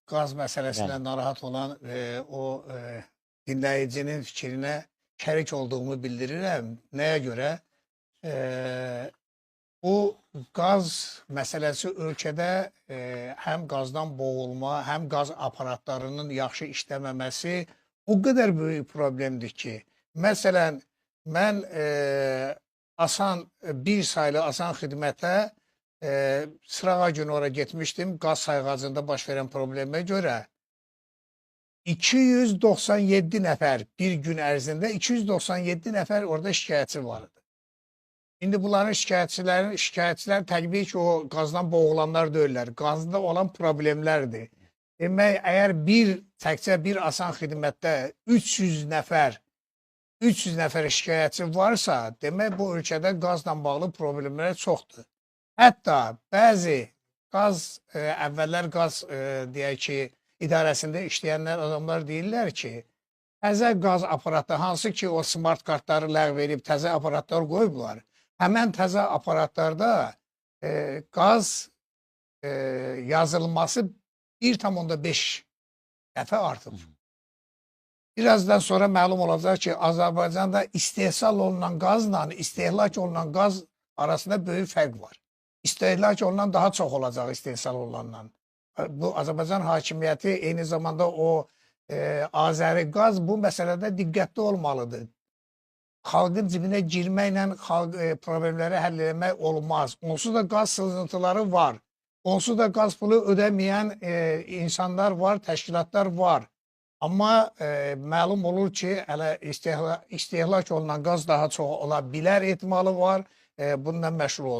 Qaz məsələsindən narahat olan o dinləyicinin fikrinə şərik olduğumu bildirirəm. Nəyə görə? Bu qaz məsələsi ölkədə həm qazdan boğulma, həm qaz aparatlarının yaxşı işləməməsi o qədər böyük problemdir ki, məsələn, mən asan bir saylı asan xidmətə sırağa günü ora getmişdim. Qaz sayğacında baş verən problemə görə 297 nəfər bir gün ərzində 297 nəfər orada şikayətçi var idi. İndi bunların şikayətçilər təbii ki, o qazdan boğulanlar deyirlər. Qazda olan problemlərdir. Demək, əgər təkcə bir asan xidmətdə 300 nəfər şikayətçi varsa, demək bu ölkədə qazla bağlı problemlər çoxdur. Hətta bəzi qaz, əvvəllər qaz deyək ki, idarəsində işləyənlər adamlar deyirlər ki, təzə qaz aparatı, hansı ki o smart kartları ləğv edib təzə aparatlar qoyublar. Həmən təzə aparatlarda qaz yazılması 1,5 dəfə artıb. Birazdan sonra məlum olacaq ki, Azərbaycanda istehsal olunan qazla istehlak olunan qaz arasında böyük fərq var. İstehlak olunan daha çox olacaq istehsal olunandan. Bu Azərbaycan hakimiyyəti eyni zamanda o Azəri qaz bu məsələdə diqqətli olmalıdır. Xalqın cibinə girməklə xalq problemləri həll etmək olmaz. Onsuz da qaz sızıntıları var. Onsuz da qaz pulu ödəməyən insanlar var, təşkilatlar var. Amma məlum olur ki, hələ istehlak olunan qaz daha çox ola bilər ehtimalı var. Bundan məşğul olsun.